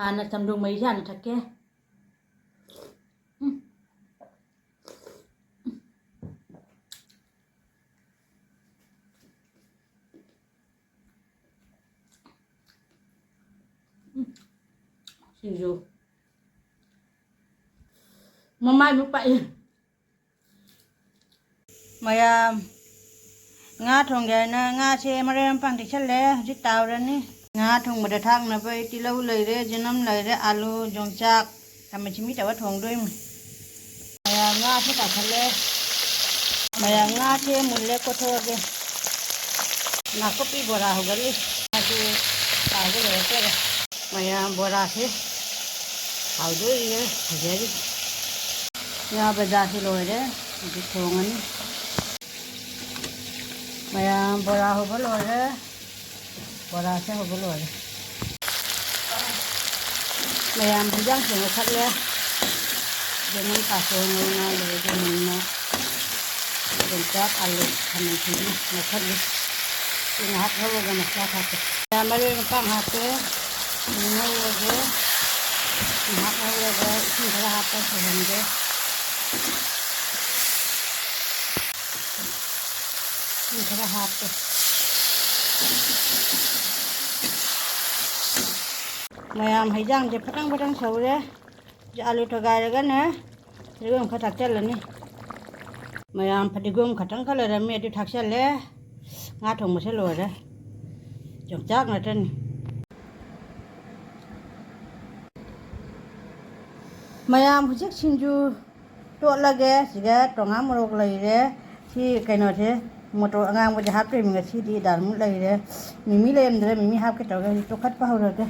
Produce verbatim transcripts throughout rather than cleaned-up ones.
ꯍꯥꯟꯅ ꯆꯝꯗꯣꯡ ꯃꯍꯤꯁꯦ ꯍꯥꯟꯅ ꯊꯛꯀꯦ꯫ ꯎꯝ꯫ ꯎꯝ꯫ ꯁꯤꯡꯖꯨ꯫ ꯃꯃꯥꯏ ꯃꯨꯛ ꯄꯥꯛꯏ꯫ ꯃꯌꯥꯝ, ꯉꯥ ꯊꯣꯡꯒꯦ ꯍꯥꯏꯅ ꯉꯥꯁꯦ ꯃꯔꯣꯏ ꯃꯄꯥꯡ ꯇꯦꯛꯁꯜꯂꯦ꯫ ꯍꯧꯖꯤꯛ ꯇꯥꯎꯔꯅꯤ꯫ ꯉꯥ ꯊꯣꯡꯕꯗ ꯊꯥꯛꯅꯕ ꯑꯩ ꯇꯤꯜꯍꯧ ꯂꯩꯔꯦ, ꯆꯅꯝ ꯂꯩꯔꯦ, ꯑꯥꯂꯨ, ꯌꯣꯡꯆꯥꯛ, ꯈꯥꯃꯦꯟ ꯑꯁꯤꯟꯕꯤ ꯇꯧꯔ ꯊꯣꯡꯗꯣꯏꯅꯤ꯫ ꯃꯌꯥꯝ, ꯉꯥꯁꯦ ꯇꯥꯎꯁꯜꯂꯦ꯫ ꯃꯌꯥꯝ, ꯉꯥꯁꯦ ꯃꯨꯜꯂꯦ, ꯀꯣꯠꯊꯣꯛꯑꯒꯦ꯫ ꯅꯥꯀꯨꯞꯄꯤ ꯕꯣꯔꯥ ꯍꯧꯒꯠꯂꯤ꯫ ꯉꯥꯁꯦ ꯇꯥꯎꯕ ꯂꯣꯏꯔꯛꯇꯣꯔꯦ꯫ ꯃꯌꯥꯝ, ꯕꯣꯔꯥꯁꯦ ꯍꯥꯎꯗꯣꯔꯤꯌꯦ, ꯐꯖꯔꯤ꯫ ꯉꯥ ꯕꯖꯥꯔꯁꯦ ꯂꯣꯏꯔꯦ, ꯍꯧꯖꯤꯛ ꯊꯣꯡꯉꯅꯤ꯫ ꯃꯌꯥꯝ, ꯕꯣꯔꯥ ꯍꯧꯕ ꯂꯣꯏꯔꯦ꯫ ꯕꯣꯔꯥꯁꯦ ꯍꯧꯕ ꯂꯣꯏꯔꯦ꯫ ꯃꯌꯥꯝ, ꯍꯤꯟꯖꯥꯡꯁꯦ ꯂꯧꯈꯠꯂꯦ꯫ ꯌꯦꯔꯨꯝ ꯀꯥꯡꯁꯣꯏ ꯉꯧꯅ ꯂꯣꯏꯔꯦ꯫ ꯌꯦꯔꯨꯝꯅ ꯌꯣꯡꯆꯥꯛ, ꯑꯥꯂꯨ, ꯈꯥꯃꯦꯟ ꯑꯁꯤꯟꯕꯤ ꯂꯧꯈꯠꯂꯤ꯫ ꯁꯤ ꯉꯥꯏꯍꯥꯛ ꯉꯧꯔꯒ ꯃꯁꯂꯥ ꯊꯥꯛꯀꯦ꯫ ꯃꯌꯥꯝ, ꯃꯔꯣꯏ ꯃꯄꯥꯡ ꯍꯥꯞꯄꯦ꯫ ꯉꯧꯔꯒꯦ꯫ ꯉꯥꯏꯍꯥꯛ ꯉꯧꯔꯒ ꯏꯁꯤꯡ ꯈꯔ ꯍꯥꯞꯄ ꯁꯧꯍꯟꯒꯦ꯫ ꯏꯁꯤꯡ ꯈꯔ ꯍꯥꯞꯄꯦ꯫ ꯃꯌꯥꯝ, ꯍꯩꯖꯥꯡꯁꯦ ꯐꯇꯪ ꯐꯇꯪ ꯁꯧꯔꯦ꯫ ꯑꯥꯂꯨ ꯊꯣꯒꯥꯏꯔꯒꯅꯦ, ꯐꯗꯤꯒꯣꯝ ꯈꯔ ꯊꯥꯛꯆꯜꯂꯅꯤ꯫ ꯃꯌꯥꯝ, ꯐꯗꯤꯒꯣꯝ ꯈꯇꯪ ꯈꯔ ꯂꯩꯔꯝꯃꯤ, ꯑꯗꯨ ꯊꯥꯛꯆꯜꯂꯦ꯫ ꯉꯥ ꯊꯣꯡꯕꯁꯦ ꯂꯣꯏꯔꯦ꯫ ꯌꯣꯡꯆꯥꯛ ꯉꯥꯛꯇꯅꯤ꯫ ꯃꯌꯥꯝ, ꯍꯧꯖꯤꯛ ꯁꯤꯡꯖꯨ ꯇꯣꯠꯂꯒꯦ꯫ ꯁꯤꯗ ꯇꯣꯉꯥꯟ ꯃꯣꯔꯣꯛ ꯂꯩꯔꯦ꯫ ꯁꯤ ꯀꯩꯅꯣꯁꯦ, ꯃꯣꯇꯣꯔ ꯑꯉꯥꯡꯕꯁꯦ ꯍꯥꯞꯇꯣꯏꯅꯤ ꯉꯁꯤꯗꯤ꯫ ꯗꯥꯜꯃꯨꯠ ꯂꯩꯔꯦ꯫ ꯃꯤꯃꯤ ꯂꯩꯔꯝꯗ꯭ꯔꯦ꯫ ꯃꯤꯃꯤ ꯍꯥꯞꯀꯦ ꯇꯧꯔꯒ ꯍꯧꯖꯤꯛ ꯇꯣꯠꯈꯠꯄ ꯍꯧꯔꯒꯦ꯫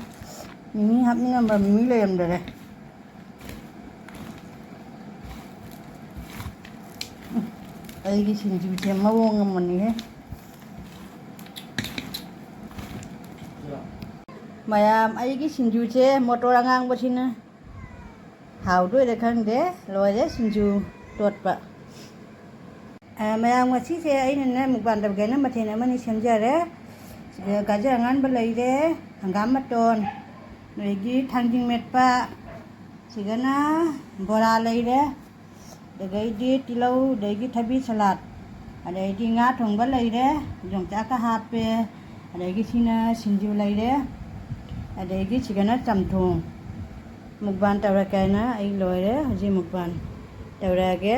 ꯃꯤꯃꯤ ꯍꯥꯞꯅꯤꯡꯉꯝꯕ ꯃꯤꯃꯤ ꯂꯩꯔꯝꯗꯔꯦ꯫ ꯎꯝ, ꯑꯩꯒꯤ ꯁꯤꯡꯖꯨꯁꯦ ꯃꯑꯣꯡ ꯑꯃꯅꯤꯍꯦ꯫ ꯃꯌꯥꯝ, ꯑꯩꯒꯤ ꯁꯤꯡꯖꯨꯁꯦ ꯃꯣꯇꯣꯔ ꯑꯉꯥꯡꯕꯁꯤꯅ ꯍꯥꯎꯗꯣꯏꯔꯥ ꯈꯪꯗꯦ꯫ ꯂꯣꯏꯔꯦ ꯁꯤꯡꯖꯨ ꯇꯣꯠꯄ꯫ ꯑ, ꯃꯌꯥꯝ, ꯉꯁꯤꯁꯦ ꯑꯩꯅꯅꯦ ꯃꯨꯛꯕꯥꯡ ꯇꯧꯒꯦꯅ ꯃꯊꯦꯜ ꯑꯃꯅꯤ ꯁꯦꯝꯖꯔꯦ꯫ ꯁꯤꯗ ꯒꯥꯖꯔ ꯑꯉꯥꯟꯕ ꯂꯩꯔꯦ, ꯍꯪꯒꯥꯝ ꯃꯇꯣꯟ, ꯑꯗꯒꯤ ꯊꯥꯡꯖꯤꯡ ꯃꯦꯠꯄ, ꯁꯤꯒꯅ ꯕꯣꯔꯥ ꯂꯩꯔꯦ, ꯑꯗꯒꯤꯗꯤ ꯇꯤꯜꯍꯧ, ꯑꯗꯒꯤ ꯊꯕꯤ ꯁꯂꯥꯠ, ꯑꯗꯩꯗꯤ ꯉꯥ ꯊꯣꯡꯕ ꯂꯩꯔꯦ, ꯌꯣꯡꯆꯥꯛꯀ ꯍꯥꯞꯄꯦ, ꯑꯗꯒꯤ ꯁꯤꯅ ꯁꯤꯡꯖꯨ ꯂꯩꯔꯦ, ꯑꯗꯒꯤ ꯁꯤꯒꯅ ꯆꯝꯊꯣꯡ꯫ ꯃꯨꯛꯕꯥꯡ ꯇꯧꯔꯛꯀꯦ ꯍꯥꯏꯅ ꯑꯩ ꯂꯣꯏꯔꯦ, ꯍꯧꯖꯤꯛ ꯃꯨꯛꯕꯥꯡ ꯇꯧꯔꯛꯑꯒꯦ꯫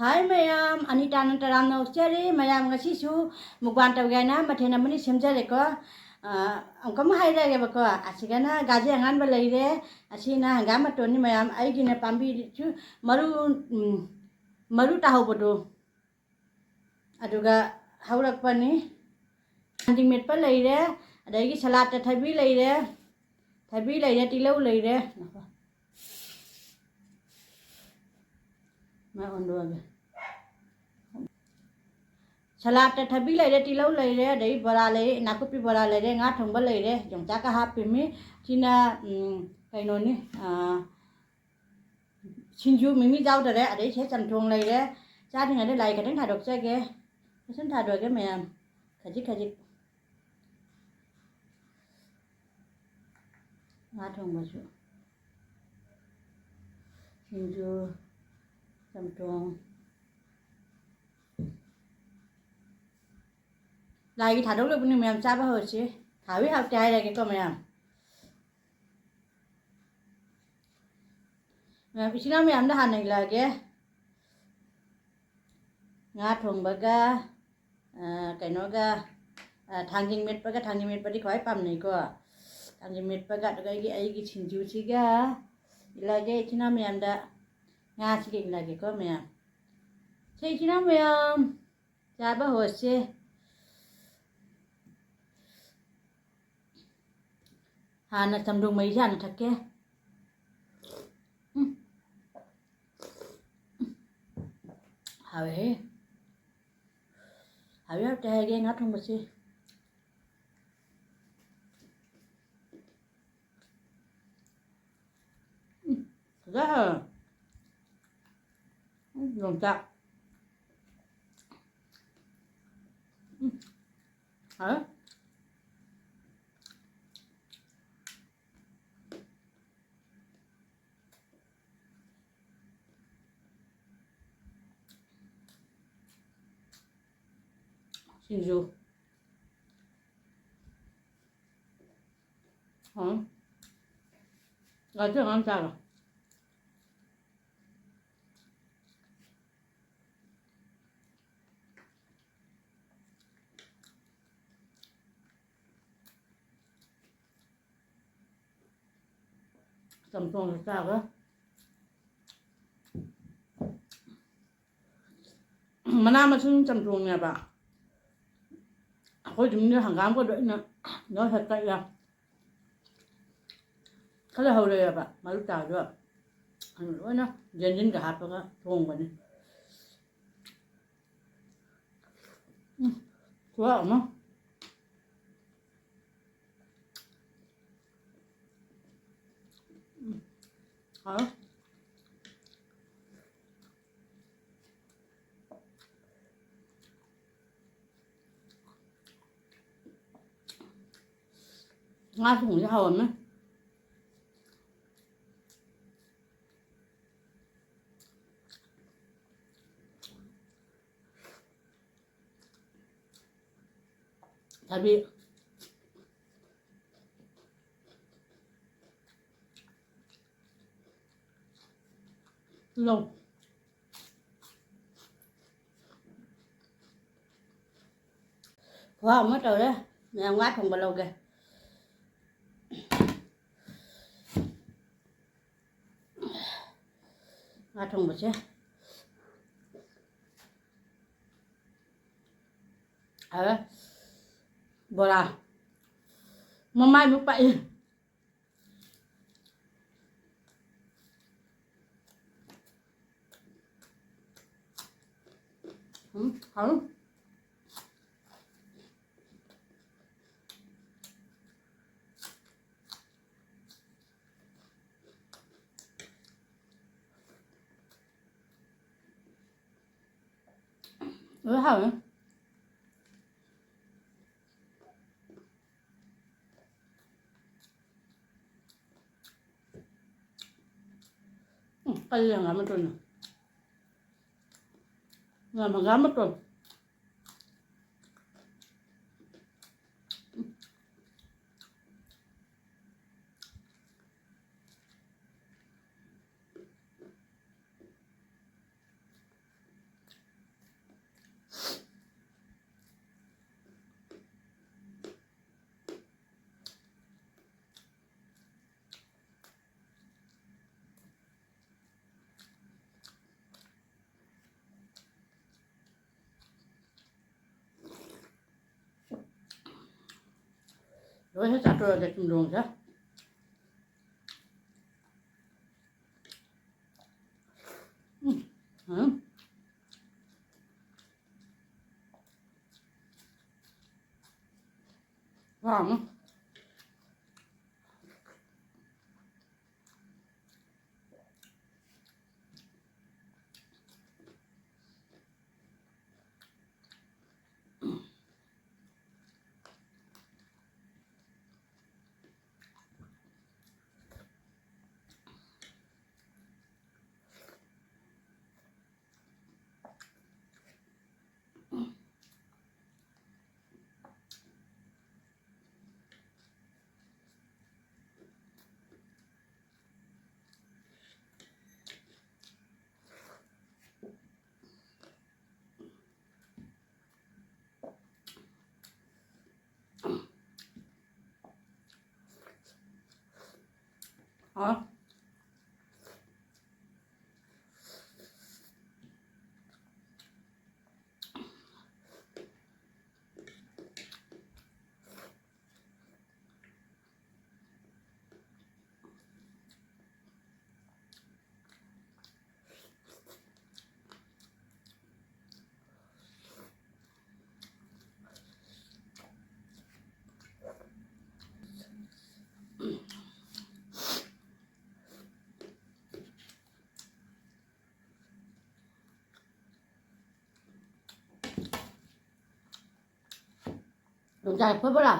ꯍꯥꯏ ꯃꯌꯥꯝ, ꯑꯅꯤꯇꯥꯅ ꯇꯔꯥꯝꯅ ꯑꯣꯛꯆꯔꯤ꯫ ꯃꯌꯥꯝ ꯉꯁꯤꯁꯨ ꯃꯨꯛꯕꯥꯡ ꯇꯧꯒꯦ ꯍꯥꯏꯅ ꯃꯊꯦꯜ ꯑꯃꯅꯤ ꯁꯦꯝꯖꯔꯦꯀꯣ꯫ ꯑ, ꯑꯃꯨꯛꯀ ꯑꯃꯨꯛ ꯍꯥꯏꯔꯛꯑꯒꯦꯕꯀꯣ꯫ ꯑꯁꯤꯒꯅ ꯒꯥꯖꯤ ꯑꯉꯥꯟꯕ ꯂꯩꯔꯦ, ꯑꯁꯤꯅ ꯍꯪꯒꯥꯝ ꯃꯇꯣꯟꯅꯤ ꯃꯌꯥꯝ꯫ ꯑꯩꯒꯤꯅ ꯄꯥꯝꯕꯤꯁꯨ ꯃꯔꯨ, ꯎꯝ, ꯃꯔꯨ ꯇꯥꯍꯧꯕꯗꯣ, ꯑꯗꯨꯒ ꯍꯧꯔꯛꯄꯅꯤ꯫ ꯊꯥꯡꯖꯤꯡ ꯃꯦꯠꯄ ꯂꯩꯔꯦ, ꯑꯗꯒꯤ ꯁꯂꯥꯠꯇ ꯊꯕꯤ ꯂꯩꯔꯦ, ꯊꯕꯤ ꯂꯩꯔꯦ, ꯇꯤꯜꯍꯧ ꯂꯩꯔꯦ꯫ ꯃꯥ ꯑꯣꯟꯗꯣꯛꯑꯒꯦ꯫ ꯁꯂꯥꯠꯇ ꯊꯕꯤ ꯂꯩꯔꯦ, ꯇꯤꯜꯍꯧ ꯂꯩꯔꯦ, ꯑꯗꯩ ꯕꯣꯔꯥ ꯂꯩ, ꯅꯥꯀꯨꯞꯄꯤ ꯕꯣꯔꯥ ꯂꯩꯔꯦ, ꯉꯥ ꯊꯣꯡꯕ ꯂꯩꯔꯦ, ꯌꯣꯡꯆꯥꯛꯀ ꯍꯥꯞꯄꯤꯃꯤ꯫ ꯁꯤꯅ, ꯎꯝ, ꯀꯩꯅꯣꯅꯤ, ꯑꯥ, ꯁꯤꯡꯖꯨ ꯃꯤꯃꯤ ꯌꯥꯎꯗꯔꯦ, ꯑꯗꯩ ꯁꯤꯗ ꯆꯝꯊꯣꯡ ꯂꯩꯔꯦ꯫ ꯆꯥꯗ꯭ꯔꯤꯉꯩꯗ ꯂꯥꯏ ꯈꯤꯇꯪ ꯊꯥꯗꯣꯛꯆꯒꯦ꯫ ꯐꯖꯅ ꯊꯥꯗꯣꯛꯑꯒꯦ ꯃꯌꯥꯝ, ꯈꯖꯤꯛ ꯈꯖꯤꯛ꯫ ꯉꯥ ꯊꯣꯡꯕꯁꯨ, ꯁꯤꯡꯖꯨ, ꯆꯝꯊꯣꯡ꯫ ꯂꯥꯏꯒꯤ ꯊꯥꯗꯣꯛꯂꯕꯅꯤ ꯃꯌꯥꯝ, ꯆꯥꯕ ꯍꯧꯔꯁꯤ꯫ ꯍꯥꯎꯏ ꯍꯥꯎꯇꯦ ꯍꯥꯏꯔꯒꯦꯀꯣ ꯃꯌꯥꯝ꯫ ꯃꯌꯥꯝ, ꯏꯆꯤꯟ ꯏꯅꯥꯎ ꯃꯌꯥꯝꯗ ꯍꯥꯟꯅ ꯏꯜꯂꯛꯑꯒꯦ꯫ ꯉꯥ ꯊꯣꯡꯕꯒ, ꯑ, ꯀꯩꯅꯣꯒ, ꯑ, ꯊꯥꯡꯖꯤꯡ ꯃꯦꯠꯄꯒ, ꯊꯥꯡꯖꯤꯡ ꯃꯦꯠꯄꯗꯤ ꯈ꯭ꯋꯥꯏ ꯄꯥꯝꯅꯩꯀꯣ꯫ ꯊꯥꯡꯖꯤꯡ ꯃꯦꯠꯄꯒ, ꯑꯗꯨꯒ ꯑꯩꯒꯤ, ꯑꯩꯒꯤ ꯁꯤꯡꯖꯨꯁꯤꯒ ꯏꯜꯂꯛꯑꯒꯦ ꯏꯆꯤꯟ ꯏꯅꯥꯎ ꯃꯌꯥꯝꯗ꯫ ꯉꯥꯁꯤꯒ ꯏꯜꯂꯛꯑꯒꯦꯀꯣ ꯃꯌꯥꯝ꯫ ꯁꯦ ꯏꯆꯤꯟ ꯏꯅꯥꯎ ꯃꯌꯥꯝ, ꯆꯥꯕ ꯍꯧꯔꯁꯦ꯫ ꯍꯥꯟꯅ ꯆꯝꯊꯣꯡ ꯃꯍꯤꯁꯦ ꯍꯥꯟꯅ ꯊꯛꯀꯦ꯫ ꯎꯝ꯫ ꯍꯥꯎꯋꯦꯍꯦ꯫ ꯍꯥꯎꯋꯦ ꯍꯥꯎꯇꯦ ꯍꯥꯏꯔꯒꯦ ꯉꯥ ꯊꯣꯡꯕꯁꯦ꯫ ꯎꯝ, ꯐꯖꯅ ꯍꯥꯎꯋꯦ꯫ ꯎꯝ, ꯌꯣꯡꯆꯥꯛ꯫ ꯍꯥꯎꯋꯦ꯫ ꯁꯤꯡꯖꯨ꯫ ꯍꯥꯎꯋꯦ꯫ ꯉꯥꯁꯨ ꯑꯉꯥꯡ ꯆꯥꯔꯣ꯫ ꯆꯝꯊꯣꯡꯁꯨ ꯆꯥꯈ꯭ꯔꯦ꯫ ꯃꯅꯥ ꯃꯁꯤꯡ ꯆꯝꯊꯣꯡꯅꯦꯕ꯫ ꯑꯩꯈꯣꯏ ꯌꯨꯝꯗ ꯍꯪꯒꯥꯝꯒꯗꯣ ꯑꯩꯅ ꯂꯣꯏ ꯍꯦꯛꯇꯠꯂꯦ꯫ ꯈꯔ ꯍꯧꯔꯛꯑꯦꯕ ꯃꯔꯨ ꯇꯥꯕꯗꯣ꯫ ꯑꯗꯨ ꯂꯣꯏꯅ ꯌꯦꯟꯖꯤꯟꯒ ꯍꯥꯞꯄꯒ ꯊꯣꯡꯕꯅꯤ꯫ ꯎꯝ, ꯈꯨꯍꯥꯎ ꯑꯃ꯫ ꯎꯝ, ꯍꯥꯎꯋꯦ꯫ ꯉꯥ ꯊꯣꯡꯕꯁꯦ ꯍꯥꯎꯔꯝꯃꯦ꯫ ꯊꯕꯤ꯫ ꯂꯧ꯫ ꯈꯨꯍꯥꯎ ꯑꯃ ꯇꯧꯔꯦ꯫ ꯃꯌꯥꯝ ꯉꯥ ꯊꯣꯡꯕ ꯂꯧꯒꯦ꯫ ꯉꯥ ꯊꯣꯡꯕꯁꯦ꯫ ꯑꯗ ꯕꯣꯔꯥ꯫ ꯃꯃꯥꯏ ꯃꯨꯛ ꯄꯥꯛꯏ꯫ ꯎꯝ, ꯍꯥꯎ꯫ ꯂꯣꯏ ꯍꯥꯎꯋꯦ꯫ ꯀꯔꯤ ꯍꯪꯒꯥꯝ ꯃꯇꯣꯟꯅꯣ? ꯍꯪꯒꯥꯝ ꯃꯇꯣꯟ꯫ ꯂꯣꯏꯅ ꯆꯥꯊꯣꯛꯑꯒꯦ ꯆꯨꯝꯗꯣꯡꯁꯦ꯫ ꯎꯝ, ꯎꯝ꯫ ꯋꯥ, ꯎꯝ꯫ ꯍꯥꯎ꯫ ꯌꯣꯡꯆꯥꯛ ꯑꯐꯨꯠꯄꯔꯥ?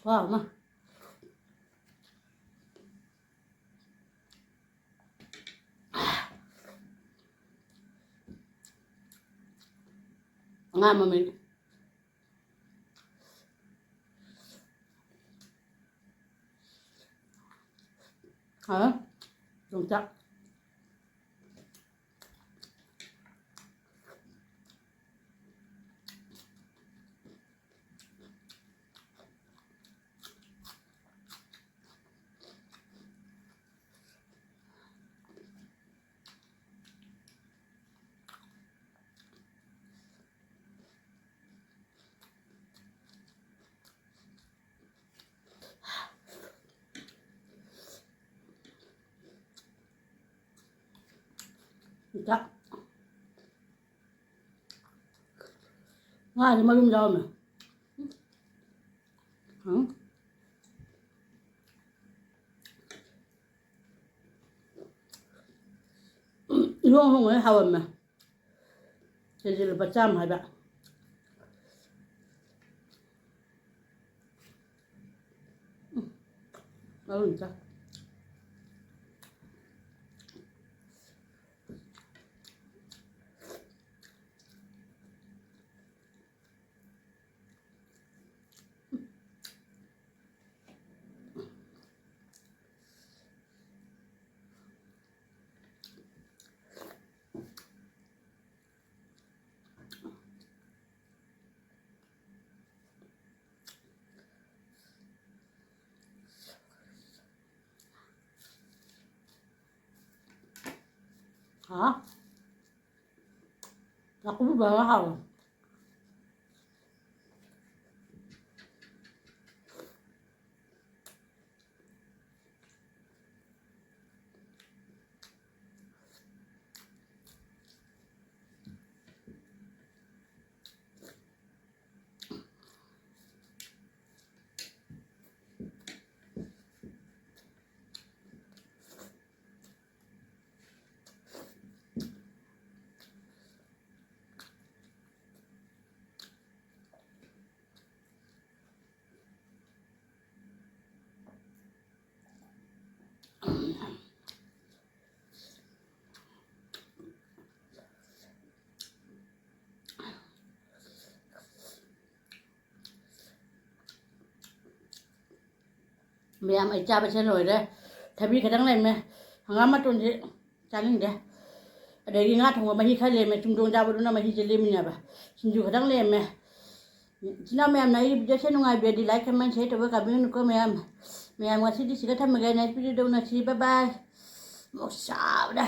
ꯈꯨꯍꯥꯎ ꯑꯃ꯫ ꯉꯥ ꯃꯃꯤꯠ꯫ ꯍꯥ? ꯌꯣꯡꯆꯥꯛ꯫ ꯌꯣꯡꯆꯥꯛ꯫ ꯉꯥꯁꯦ ꯃꯔꯨꯝ ꯌꯥꯎꯔꯝꯃꯦ꯫ ꯎꯝ꯫ ꯏꯍꯣꯡ ꯍꯣꯡꯉꯦ, ꯍꯥꯎꯔꯝꯃꯦ꯫ ꯀꯦꯖꯤ ꯂꯨꯄꯥ ꯆꯥꯝꯃ ꯍꯥꯏꯕ꯫ ꯎꯝ, ꯃꯔꯨꯝ ꯆꯥ꯫ ꯍꯥ? ꯅꯥꯀꯨꯞꯄꯤ ꯕꯣꯔꯥ ꯍꯥꯎꯋꯦ꯫ ꯃꯌꯥꯝ, ꯑꯩ ꯆꯥꯕꯁꯦ ꯂꯣꯏꯔꯦ꯫ ꯊꯕꯤ ꯈꯤꯇꯪ ꯂꯩꯔꯝꯃꯦ꯫ ꯍꯪꯒꯥꯝ ꯃꯇꯣꯟꯁꯦ ꯆꯥꯅꯤꯡꯗꯦ꯫ ꯑꯗꯒꯤ ꯉꯥ ꯊꯣꯡꯕ ꯃꯍꯤ ꯈꯔ ꯂꯦꯝꯃꯦ, ꯆꯨꯝꯗꯣꯡ ꯆꯥꯕꯗꯨꯅ ꯃꯍꯤꯁꯦ ꯂꯦꯝꯃꯤꯅꯦꯕ꯫ ꯁꯤꯡꯖꯨ ꯈꯤꯇꯪ ꯂꯦꯝꯃꯦ꯫ ꯏꯆꯤꯟ ꯏꯅꯥꯎ ꯃꯌꯥꯝꯅ ꯑꯩꯒꯤ ꯚꯤꯗꯤꯑꯣꯁꯦ ꯅꯨꯡꯉꯥꯏꯕꯤꯔꯗꯤ like, comment, share ꯇꯧꯕ ꯀꯥꯕꯤꯒꯅꯨꯀꯣ ꯃꯌꯥꯝ꯫ ꯃꯌꯥꯝ ꯉꯁꯤꯗꯤ ꯁꯤꯒ ꯊꯝꯃꯒꯦ, next ꯚꯤꯗꯤꯑꯣꯗ ꯎꯅꯁꯤ꯫ Bye bye꯫ ꯃꯣꯔꯣꯛ ꯁꯥꯕꯗ꯫